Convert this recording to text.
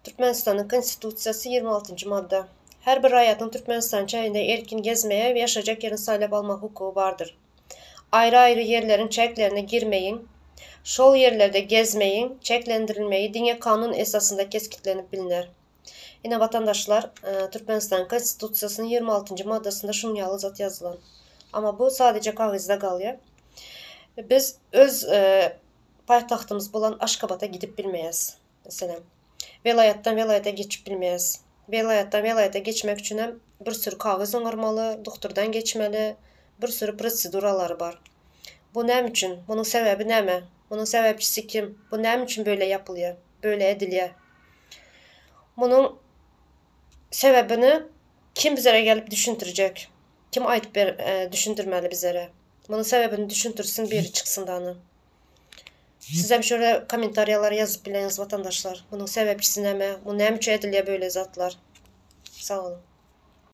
Türkmenistanyň Konstitusiýasy 26-njy madda. Her bir raýatyň Türkmenistan çäginde erkin gezmäge we ýaşajak ýerini saýlap almak hukugy bardyr. Aýry-aýry ýerleriň çäklerine girmegiň, şol ýerlerde gezmegiň çäklendirilmegi diňe kanun esasynda kesgitlenip bilner. Ine watandaşlar, Türkmenistanyň Konstitusiýasynyň 26-njy maddasynda şunuň ýaly zat ýazylan. Amma bu sadeje kagyzda galýar. Biz öz paýtagtymyz bolan Aşgabata gidip bilmeýäs. Meselem, welaýatdan welaýata geçip bilmeýäs. Welaýatdan welaýata geçmek üçinem bir sürü kagyz oňarmaly, dogtordan geçmeli, bir sürü proseduralary bar. Bu näme üçin? Munuň sebäbi näme? Munuň sebäpçisi kim? Bu näme üçin beýle ýapylýar, beýle edilýär? Munuň sebäbini kim bizlere gelip düşündirjek? Kim aýdyp ber düşündirmeli bizlere? Munuň sebäbini düşündirsin biri çyksyn dany. Sizem şöyle kommentariýalara ýazyp bileňiz watandaşlar. Munuň sebäpçisi näme? Bu näme üçin edilýär böyle zatlar? Sag boluň.